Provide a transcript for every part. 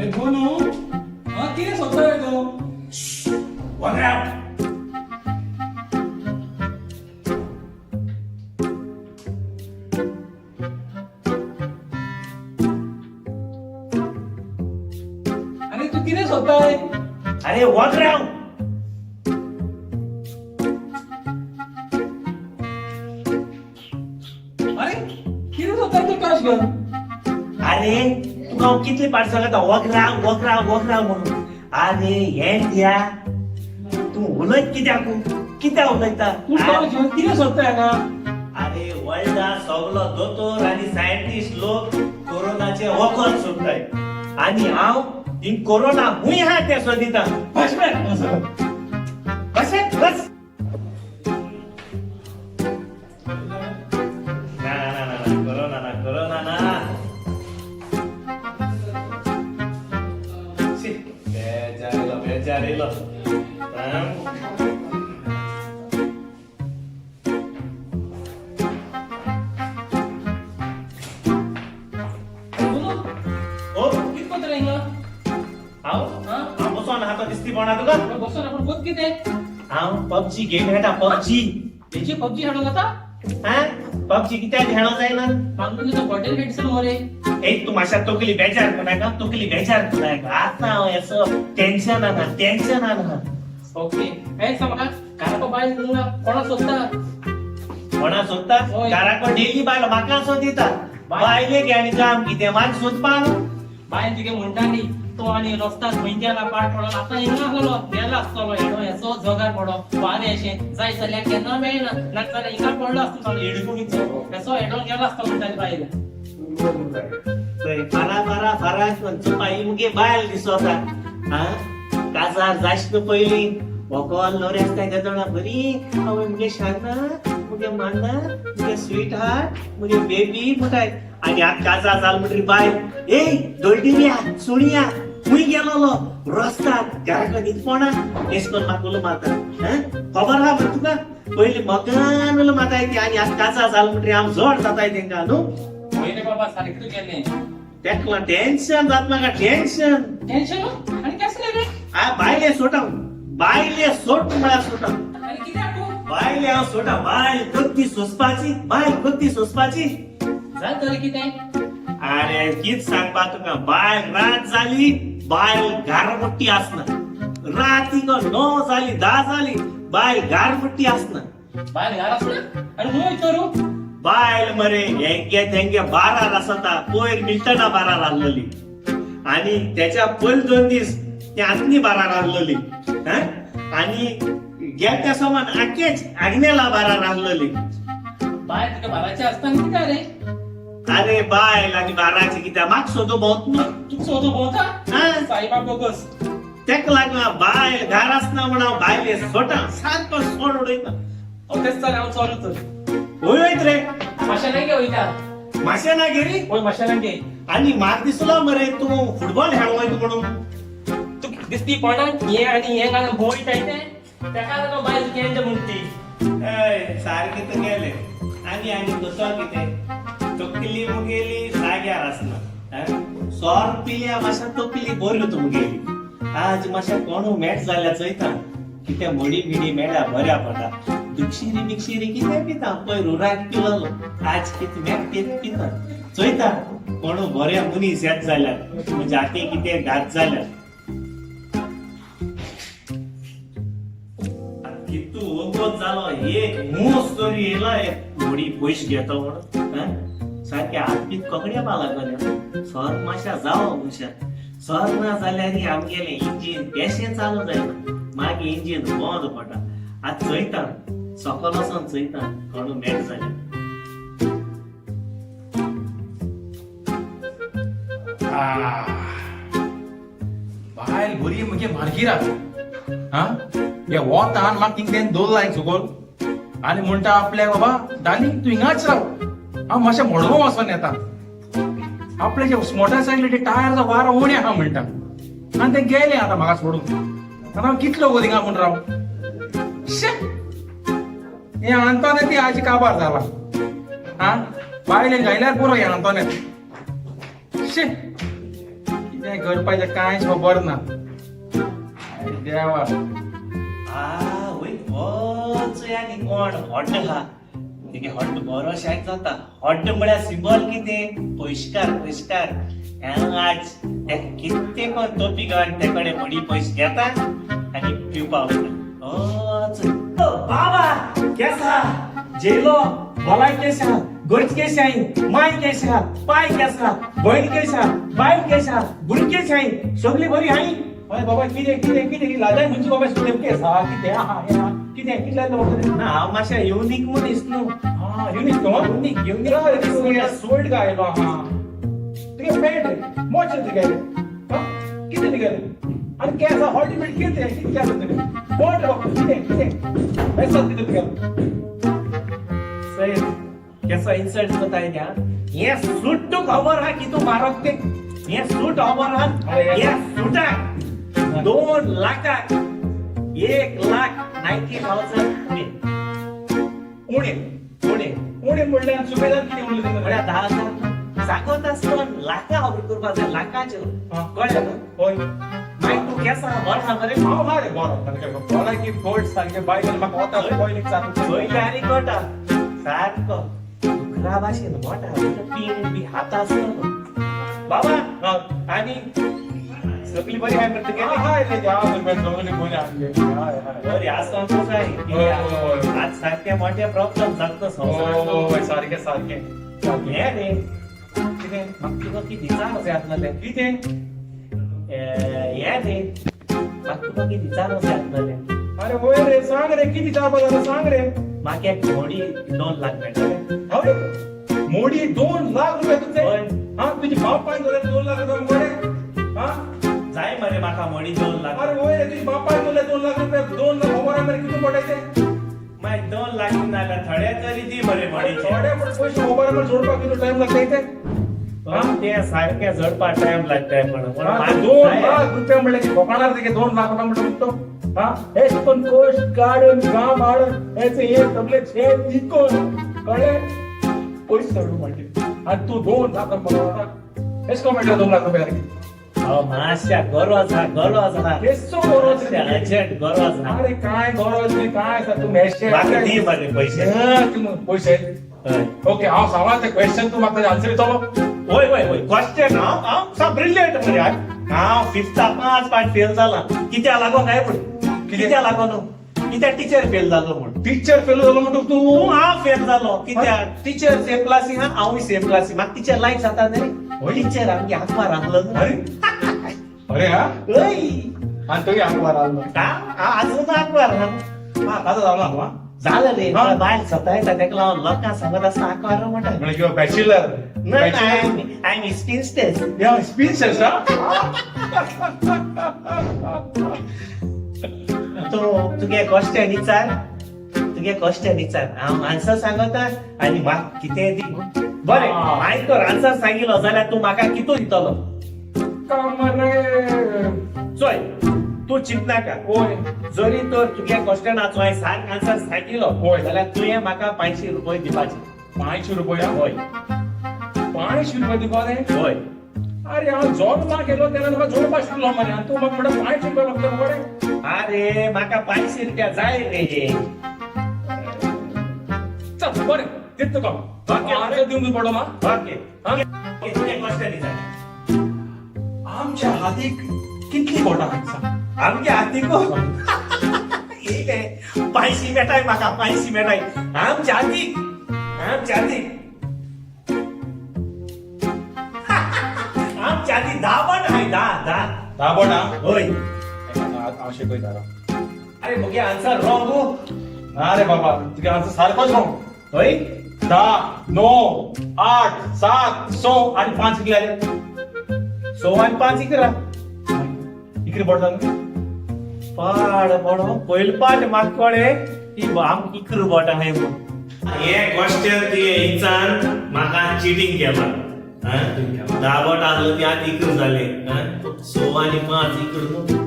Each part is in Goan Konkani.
अरे मोनू, हा कितें सोदता रे तूं? वगराव. अरे तूं कितें सोदताय? अरे वगराव. अरे कितें सोदताय तूं टॉर्च घेवन? अरे तुका हांव कितले पाट सांगता वगराव वगराव वगराव म्हणून. अरे हें दिया तूं उलयत कित्याक? कित्याक उलयता? तूं टॉर्च घेवन कितें सोदताय हांगा? अरे वर्ल्डा सगलो दोतोर आनी सायंटिस्ट लोक कोरोनाचे वखद सोदताय आनी हांव ही कोरोना हुंय आहा तें सोदिता. बस बस. कशें बस. ना ना ना ना, कोरोना ना, कोरोना ना. शी, बेजार येयलो, बेजार येयलो. आं? मोनू, ओ. कितें कोत्ता रे हिंगा? हांव? हा? हांव बसोन आहा तो दिसती पडना तुका? बसोन आपण बोत कितें? हांव पबजी गेम खेळटा, पबजी. हेची पबजी खेळोंक जाता? हा, पबजी कित्याक खेळो जायना? मागून तो हॉटेल मेडिसन मरे. ए, तूं मातशा तकली बेजार करनाका, तकली बेजार करनाका. आतां हांव असो टेन्शनान आहा, टेन्शनान आहा. ओके, हे सांग म्हाका, घराको बायल हिंगा कोणा सोदता? कोणा सोदता? होय. घराको डेली बायल म्हाका सोदिता. बायलेक आनी काम कितें म्हाका सोदपाक? बायल तुगे म्हणटा न्ही, तो आनी रस्त्यार खंय गेला पाड पडलो, आतां हिंगा आसलेलो गेला आसतलो हेडो हेचो जगार पडो वारें अशें जाय जाल्यार केन्ना मेळना, नाजाल्यार हिंगा पडलो आसतलो हेडगुणीचो हेचो हेडोन गेलो आसतलो म्हणटाली बायल. पळय, फारा फारा फारा म्हणचो ही मुगे बायल दिसोता. हा, काजार जायच पयलीं व्हंकल न्हवरे आसता तेदोणा बरी आवय मुगे शाना मुगे माना मुगे स्वीट हार्ट मुगे बेबी म्हणटाय. आनी आतां काजार जाल म्हणटरी बायल ए दोलटिया सुणया खूंय गेलोलो रस्त्यार घरा कडेन न्हिदपणा एश कोन्न म्हाका उलो मारता. हा, खबर आहा मरे तुका? पयलीं मगान उलो मारताय ती आनी आतां काजार जाल म्हणटरी हांव जड जाताय तेंकां न्हू. हय रे बाबा, सारकें तूं गेलें. तेका टेन्शन जात म्हाका, टेन्शन. टेन्शन आनी कसलें रे? आ, बायले सोडा, बायले सोड म्हळ्यार सोडा. आनी कित्याक तूं? बायले हांव सोडा. बायल गत्ती सोंसपाची, बायल गत्ती सोंसपाची. जालें तरी कितें? अरे कित सांगपा तुका, बायल रात जाली बायल घारमुट्टी आसना. रात हिंगा 9 जाली 10 जाली बायल घारमुट्टी आसना. बायल घरा आसना आनी खंय तर? बायल मरे हेंगे तेंगे बारार आसता. पयर मिल्टना बारार आहलेली आनी त्याच्या पयर 2 दीस ते आतनी बारार आहलेली. आनी गेल्या समान आकेच आग्नेला बारार आहलेली. बायल तुका बाराचे आसता आनी कित्याक रे? अरे बायल आनी बाराचे कित्याक म्हाका सोदू भोंवत न्हू. तुका सोदू भोंवता? हा. साईबा बोगस. तेका लागला बायल घार आसना म्हण हांव बायले सोडा, सारको सोड उडयता. तेच चल, हांव चल तर. वय वयत रे? माशेलान गे वयता. माशेना गेली? वय, माशेलान गे. आनी म्हाका दिसलो मरे तूं फुटबॉल खेळोंक वयता म्हणून. तूं दिसती कोणाक हें आनी हें घालून भोंवयताय तें तेका लागून बायल केंड म्हणटी. हय, सारकें तर गेलें. आनी आनी कसो कितें तकली मुगेली जाग्यार आसना. सोर पिल्या मातशें तकली बरी उरता मुगेली. आज मातशें कोणू मेट जाल्यार चोयता कितें मोडी मिडी मेळ्ळ्या बऱ्या पडटा. दुक्षिरी बिक्षिरी कितें पिता. पयर उराक पिलोलो, आज कितें मेट पिता. चोयता कोणू बऱ्या मनीस येत जाल्यार म्हणजे आतां कितें घात जाल्यार. कितू वगत जालो, एक मूस तरी येयला एक घोडी पयशे घेता म्हणून. सारके हात कोंकड्या लागले. सर मातशा जावो मनशा सर ना जाल्यार आमगेलें इंजीन बेशें चालू जायना, मागीर इंजीन बंद पडटा. आतां चोयता सकल वचोन चोयता कोणू मेट जाल्यार. बायल बरी मुगे मार्गी रात. हा, हे वोतान म्हाका थिंग तेणें दवरला हिंग सकयल आनी म्हणटा आपल्याक, बाबा डार्लिंग, तूं हिंगाच राव, हांव मातशें मडगांव वचोन येता. आपले जे मोटरसायकलीचे टायर वारो उणें आहा म्हणटा. आनी ते गेले आतां म्हाका सोडून. आतां हांव कितलो वगत हिंगा म्हूण राव? शे, हे आंतोनेत ती आजी काबार जाला. हा, बायलेन घायल्यार पुरो हे आंतोनेत. शे, कितें करपाचें कांयच खबर ना. आई देवा. आवय वचूया आनी कोण हॉट आहा तेगे हॉट बरो शायक जाता. हॉट म्हळ्यार सिंबल कितें? पयशकार पयशकार. हांव आज तेका कितें कोण तोपी घाल ते कडेन मडी पयशे घेता आनी पिवपा वयता. वच. ओ, बाबा केसा जेलो भलाय केसा घरच केसाय माय केसा पाय केसा भयण केसा बायल केसा भुरगीं केसाय सगळी बरी हाय. अरे बाबा, कितें कितें कितें लाजाय खंयची बाबा नेमकें आसा कितें आहा हें आहा कितें कितें जालें बाबा तुजें? ना, हांव मातशें युनीक मनीस न्हू. हा, युनीक तो युनीक युनीक. सोल्ड का आयलो. हा, तुगे पॅन्ट मोच तुगे. हा, कितें तुगेलें आनी केंस हॉटी बीट कितें कितें जालें तुगें कोण रे बाबा? कितें कितें बेसत कितें तुगेलें? सर, केसो इन्सल्ट करता त्या. हे सूट तूं खबर आहा की तूं मारक तें. हे सूट खबर आहा. अरे, हे सुटाक 2 लाखाक 1,90,000 उणे. उणें? उणे. उणें म्हणल्यार सुबेदार कितें म्हणलें तुका? म्हळ्यार 10,000 सांगत आसतना लाखां खबर करपाक जाय लाखाच्यो. कळ्ळें न्हू? हय. मागीर तूं केसो आहा? बरो आहा मरे? हांव हा रे बरो सारकें. भलायकी गोल्ड सारकें बायल म्हाका वता पयलीं चालू. पयलीं आनी कळटा सारको दुकरा भाशेन मोठा पिंग बी हात आसतलो बाबा. आनी सगळी बरी आहाय मरे तुगेली? हाय रे, हांव सगळी बरी आमगे. हय हय. बरी आसपाक जाय. हय, हय. आज सारखे मोठे प्रॉब्लेम जाता संवसारांत. हय, सारकें सारकें. हें रे. कितें? म्हाका तुका कितें विचारूंक जाय आसलेलें. कितें? हें रे, म्हाका तुका कितें विचारूंक जाय आसलेलें. अरे वय रे, सांग रे, कितें विचारपा जाता सांग रे. म्हाका एक मोडी 2 लाख मेळटले? अरे, मोडी 2 लाख रुपया तुझे? हय. हा, तुझी बापायन दिले 2 लाख रुपया मरे? हा. जाय मरे म्हाका मोडी 2 लाख. अरे वय रे, तुझी बापायन दिले 2 लाख रुपया. 2 लाख खबर आहे मरे किती पडायचे? मागीर 2 लाख नाल्यार थोडे तरी दी मरे मोडीचे. थोडे पण पैसे खबर आहे सोडपाक किती टाइम लागता इथे? हा, ते सारखे जोडपा टायम लागता पण हा, ते 2 लाख रुपया म्हणले की फकाणार ते 2 लाख रुपया म्हणलं तो. हा, हेच पण कोश काढून गाम हाडून हेच हे सगळे छेद इकोन कळ्ळें पयशे चडू म्हणटे आणि तू 2 लाख रुपया हेच कोण म्हणलं 2 लाख रुपया? हो, मातशा गरज हा, गरज हा. केसो गरज रे? अर्जंट गरज हा. अरे काय गरज न्ही काय आसा तूं मेशे. म्हाका दी मरे पयशे. पयशे? हय. ओके, हांव सांगला ते क्वेश्चन तूं म्हाका आन्सर दितलो? वय वय वय, क्वेश्चन हांव हांव सा ब्रिलियंट मरे. हांव फिफ्था 5 पाट फेल जाला. कित्या लागोन काय म्हण? कित्या लागोन? कित्या टिचर फेल जालो म्हण. टिचर फेल जालो म्हणटा तूं तूं? हांव फेल जालो कित्याक टिचर सेम क्लासी हा, हांवूय सेम क्लासी. म्हाका टिचर लायक जाता न्ही. हय. टिचर आमगे आंकवार आहलो न्हू. अरे अरे, हा. हय. आनी तुगे आंकवार आहलो? हांव आजून आंकवार आहा. हा, ताजो जालो ना तूं? हा? जालें रे. हा. मला बायल सतायता तेका लागून लोकांक सांगत आसता आंकवार म्हणटा. म्हणजे किंवा बॅचलर? ना, I am spinster. या स्पिन्स्टर्स. तूं तुगे क्वेश्चन विचार, तुगे क्वेश्चन विचार. हांव आन्सर सांगता आनी म्हाका कितें दी. बरें. हा. मागीर तर आन्सर सांगिलो जाल्यार तूं म्हाका कितू दितलो? मरे. चोय, तूं चिंतनाका. ओय. जरी तर तुगे क्वेश्चनाचो हांवें सारको आन्सर सांगिलो हय. जाल्यार तुवें म्हाका 500 रुपये दिवपाचे. 500 रुपया? हय. 500 रुपया दिवपा रे? हय. अरे, हांव जल्मा गेलो तेन्ना म्हाका जोडपा शिकलो मरे आनी तूं म्हाका म्हणटा 500 रुपया लागता मरे? अरे, म्हाका 500 रुपया जाय रे. चल बरें, दित तुका. ओके. आन्सर दिवंक पडलो मा. ओके. हा? तुगे क्वेश्चन विचार. आमच्या हातीक कितली बोटां आहात सांग. आमगे हातीको इले 500 मेळटाय म्हाका, 500 मेळटाय. आमच्या हातीक, आमच्या हातीक, आमच्या हाती 10 बोट हाय, 10 10. 10 बोटां? हय. हांव शिकयता राव. अरे, मुगे आन्सर रॉंग? ना रे बाबा, तुगे आन्सर सारकोच रॉंग. हय. 10, 9, 8, 7, 6 आणि 5 कितले जाले? 6 आनी 5 11. इकरे बोट जाले. पाड पडो, पयले पाट म्हाका कळ्ळें की आमकां 11 बोटां आहाय म्हूण. हे क्वेश्चन तुवें इचान म्हाका चिटींग केला. 10 बोटां आसलो ती आतां 11 जाले. 6 आनी 5 11 न्हू.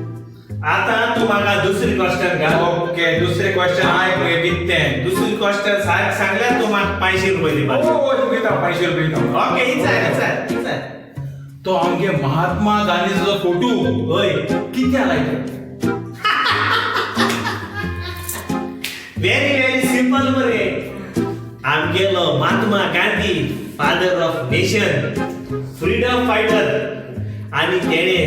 आतां तूं म्हाका दुसरी क्वेश्चन घाल. ओके, दुसरे क्वेश्चन आय मगे कितें? दुसरी क्वेश्चन सारकें सांगल्यार तूं म्हाका 500 रुपये दिवपाचे. हो, दिता, 500 रुपये दिता. ओके, इचार इचार इचार. तो आमगे महात्मा गांधीचो फोटो हय. कित्या लायता? व्हेरी व्हेरी सिंपल मरे. आमगेलो Mahatma Gandhi, father of nation, freedom fighter, आनी तेणे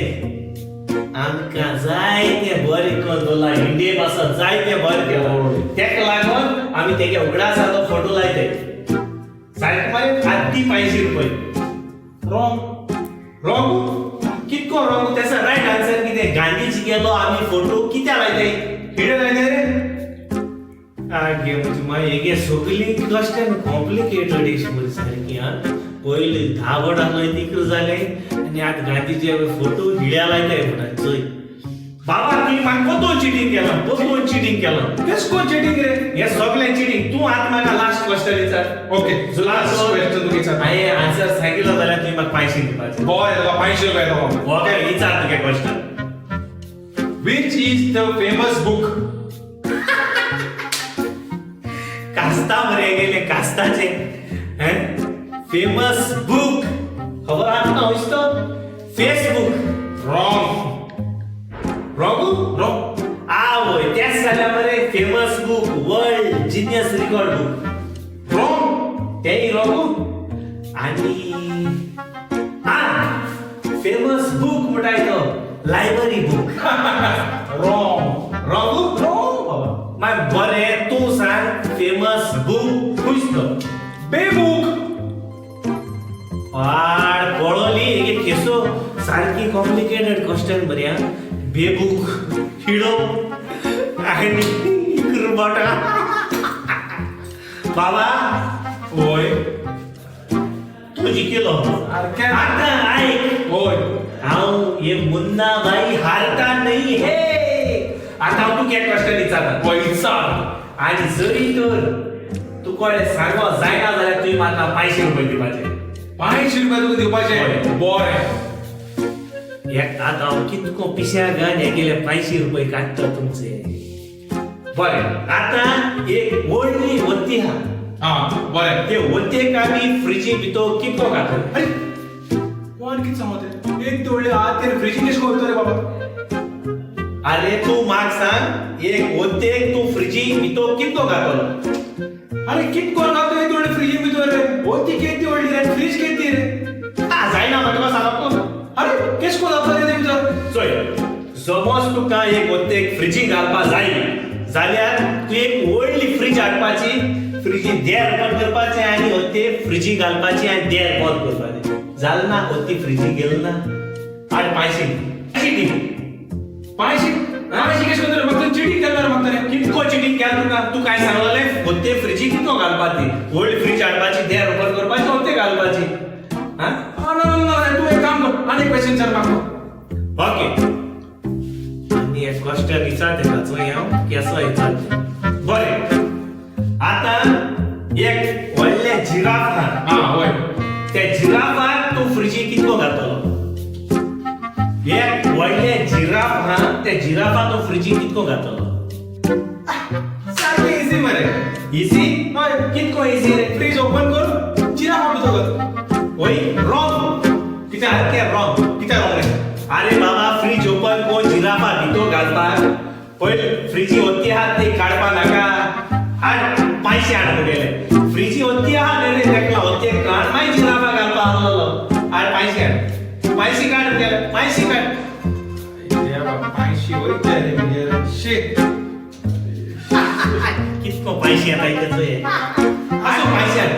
आमकां जायते बरें करून दवरलां. इंडिये पासत जायते बरें केलां. तेका लागून आमी तेगे उगडासाचो फोटो लायताय. सारकें मरे. आत्ती 500 रुपये. रॉंग. रॉंग? कितको रॉंग? तेचा रायट आन्सर कितें? गांधीजी गेलो आमी फोटो कित्याक लायताय? कितें लायता रे? आगे म्हजी माय, हेगे सगळी क्वेश्चन कॉम्प्लिकेटेड अशी मरे सारकी. हा, पयलीं धावट आहलो तिकूर जालें आनी आतां गांधीजी फोटो हिड्या लायताय म्हणटा. चोय बाबा, तुवें म्हाका कोतून चिटींग केलां, कोतून चिटींग केलां. केस कोण चिटींग रे? हें सगळें चिटींग. तूं आतां म्हाका लास्ट क्वेश्चन विचार. ओके, लास्ट क्वेश्चन तुका विचार. हांवें आन्सर सांगिल्लो जाल्यार तुवें म्हाका 500 दिवपाचे. बरें, तुका 500 रुपया येता. ओके, विचार तुगे question. Which is the famous book? कास्ता मरे गेले कास्ताचे. फेमस बुक खबर आहा तुका खंयचो तो? फेसबूक. रॉंग. रॉंग? रॉंग. आवय, तेच जाल्यार मरे famous book, world genius record book. Wrong. तेय रॉंग. आनी आ फेमस बुक म्हणटाय तो library book. Wrong. Wrong? Wrong बाबा. मागीर बरें, तूं सांग, फेमस बुक खंयचो तो? बेबुक. पाड पळोली हेगे केसो सारकी कॉम्प्लिकेटेड क्वेश्चन बरी. बेबूक, हिडो आनी कुरबटा. बाबा. होय. तूं जिखलो. सारकें. आतां आयक. होय. हांव हे मुन्ना भाई हारता नहीं हे. आतां हांव तुका एक क्वेश्चन विचारता. होय, विचार. आनी जरी तर तूं कळ्ळें सांगो जायना जाल्यार तुवें म्हाका 500 रुपये दिवपाचे. 500 रुपया तुका दिवपाचे? हय. बरें. एक आतां हांव कितको पिश्या गान हेगेले 500 रुपये काडटा तुमचे. बरें, आतां एक व्हडली वत्ती आहा. हा, बरें. ते वत्तेक आमी फ्रिजी भितर कितको घातले? अरे, कोण कितें सांगता? एक तोडले हात तेरे फ्रिजीन कशें वयतले रे बाबा? अरे, तूं म्हाका सांग, एक वत्तेक तूं फ्रिजी भितर कितको घातलो? अरे, कित कोण घालतो एक तोडले फ्रिजीन भितर रे? ओती केती व्हडली रे, फ्रीज केती रे? आ, जायना म्हाका तुका सांगप न्हू. अरे, केश कोण घालतो रे ते भितर? चोय, समज तुका एक वत्तेक फ्रिजी घालपा जाय जाल्यार तूं एक व्हडली फ्रीज हाडपाची, फ्रिजी देर ओपन करपाचें आनी वत्ते फ्रिजी घालपाची आनी देर बंद करपाचें. जालें ना? वत्ती फ्रिजी गेल ना. आनी 500 500 दी. 500 500 केश कोण रे? म्हाका चिटींग केल्ला रे म्हाका रे. कितको चिटींग केला तुका? तूं काय सांगलें? वत्ते फ्रिजी कितको घालपाची, व्हडली फ्रीज हाडपाची, देर ओपन करपाची, वत्ते घालपाची. हा. हा, ना ना ना, तूं एक काम कर, आनी क्वेश्चन विचार म्हाका. ओके, आनी एक क्वेश्चन विचार तेका, चोय हांव केसो विचार. बरें, आतां एक व्हडलें जिराफ आहा. हा, होय. त्या जिराफाक तूं फ्रिजी कितको घातलो? एक व्हडलें जिराफ आहा, त्या जिराफाक तूं फ्रिजी कितको घातलो? सारकें इजी मरे. इजी? हय. कितको इजी रे? फ्रीज ओपन कर, जिराफ भितर घाल. वय, रॉंग. कित्याक? सारकें रॉंग. कित्याक रॉंग रे? अरे बाबा, फ्रीज ओपन कोण जिराफा भितर घालपाक पयले फ्रिजी ओती आहा ती काडपा नाका? हाड 500 हाड मुगेले. फ्रिजी ओती आहा न्ही रे, तेका ओते काड, मागीर जिराफा घालपा आहलोलो. हाड 500, हाड 500, काड मुगेले 500 काड. देवा, 500 वयता रे मुगेले. शीट. कितको 500 येता तेचो हे. आसूं, 500 हाड.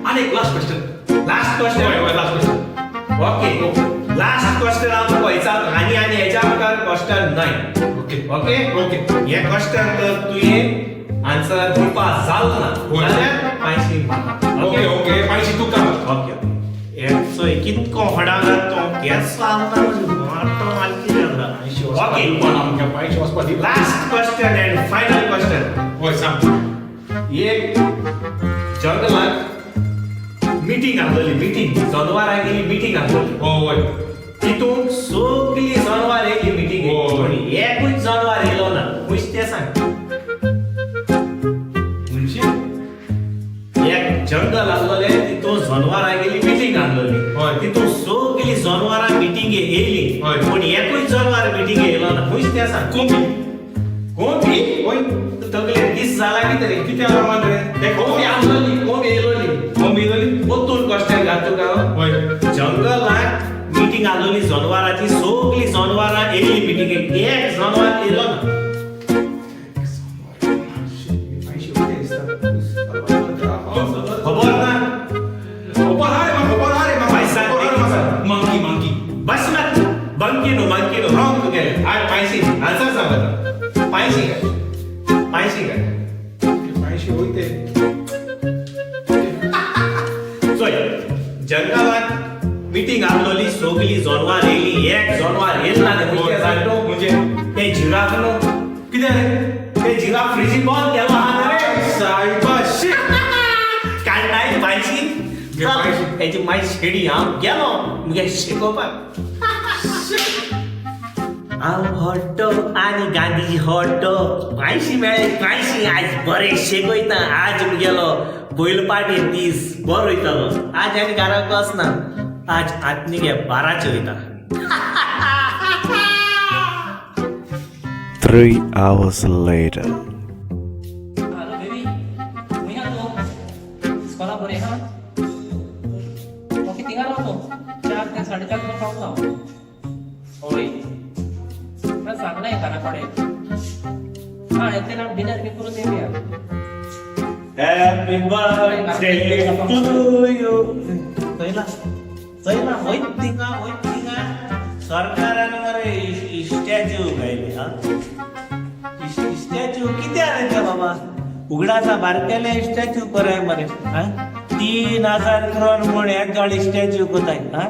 आनी एक लास्ट क्वेश्चन. Last question? हय हय, last question. Okay, last question हांव तुका विचारता आनी आनी हेच्या मुखार क्वेश्चन न्हय. ओके. ओके. ओके. हे क्वेश्चन तर तुवें आन्सर दिवपा जालो ना होय. जाल्यार 500 म्हाका. ओके ओके, 500 तुका. ओके. हे चोय, कितको व्हडा तो केसो आसता, मोटो मालकी जाता. ओके. ओके, 500 वचपा दी. Last question and final question. हय, सांग. एक जंगलात मिटींग आहली, मिटींग, जनवरांगेली मिटींग आहली. हय. तितून सगळीं जनवार येयली मिटींगेक. होय. पूण एकूच जनवार येयलो ना. खंयच तें सांग. म्हणजे? एक जंगल आहलें, तितून जनवरांगेली मिटींग आहली. हय. तितून सगळीं जनवरां कितें सांग. कोंबी. कोंबी? ओय, तकलेर दीस जाला कितें रे? कितें अरमान रे? ते कोंबी आसलोली, कोंबी येयलोली. कोंबी येयलोली? पोत्तून क्वेश्चन घाल तुका. वय. जंगलात मिटींग आसलोली जनवराची, सगळीं जनवरां येयली मिटिंगेक, एक जनवर येयलो ना. खबर ना. खबर हा रे म्हाका, खबर हा रे म्हाका. पायसान खबर हा रे म्हाका. Monkey, monkey. बस मात बंकी न्हू, मंकी न्हू, रॉंग तुगेलें. I पांयशी आन्सर सांग आतां. पांयशी काय? पांयशी काय? पांयशी वयते. चोय, जंगलात मिटींग आसलोली, सगळीं जनवर येयली, एक जनवर येयला ना. कितें सांग तूं? म्हणजे ते जिराफ न्हू. कितें रे? ते जिराफ फ्रिजी बंद केलो आहा ना रे. सायबा, शी. काडटाय पांयशी. घे पांयशी. तेजी माय शेडी. हांव गेलो मुगे शिकोवपाक. हांव हट्टो आनी गांधीजी हट्टो. पांयशी मेळ्ळे, पांयशी. आयज बरें शेकयता. आज मुगेलो पयलो पाटी दीस बरो वयतलो. आज आनी घराक वचना, आज आत्मिगे बाराचे वयता. 3 hours later. Hello baby, खंय आहा तूं? इस्कोला बरें आहा? ओके, थिंगा राव तूं. 4 ते 4:30 तुका पावता हांव. हय, ना सांगलां घरा कडेन. हा, येतले ना, डिनर बी करून येवया. Happy birthday to you. चोयला चोयला, वयत थिंगा, वयत थिंगा, सरकारान मरे स्टॅच्यू घायले. हा, स्टॅच्यू कित्याक रे ते बाबा? उगडासा बारकेले स्टॅच्यू कराय मरे. हा, 3000 करोड म्हण एक गाडी स्टॅच्यू कोताय. हा,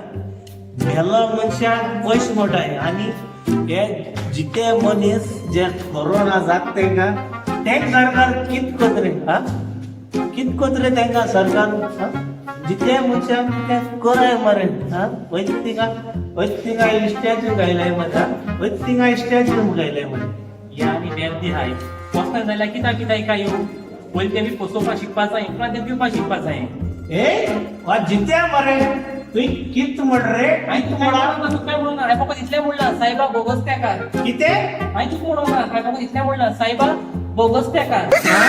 मेलो मनशाक पयशे मोठाय आनी हे जिते मनीस जे कोरोना जाता तेंकां, तेंक सरकार कित कोत रे? हा, कित कोत रे तेंकां सरकार? हा, जिते मनशाक ते कराय मरे. हा, वयत थिंगा, वयत थिंगा स्टॅच्यू घायलाय मरे. हा, वयत थिंगा स्टॅच्यू घायलाय मरे. या आनी बेबदी हाय वचना जाल्यार कित्याक कित्याक काय येवं? पयलीं तेमी पोसोवपाक शिकपा जाय, उपरांत ते पिवपाक शिकपा जाय. ए वा जित्या मरे, तुवें कित म्हण रे? हांवें कित तुका म्हणा? म्हणूंक ना, तुका म्हणूंक ना. हांवें फकत इतलें म्हणलां, सायबा बोगस तेका. कितें? हांवें तुका म्हणूंक ना, हांवें फकत इतलें म्हणलां, सायबा बोगस तेका. हा?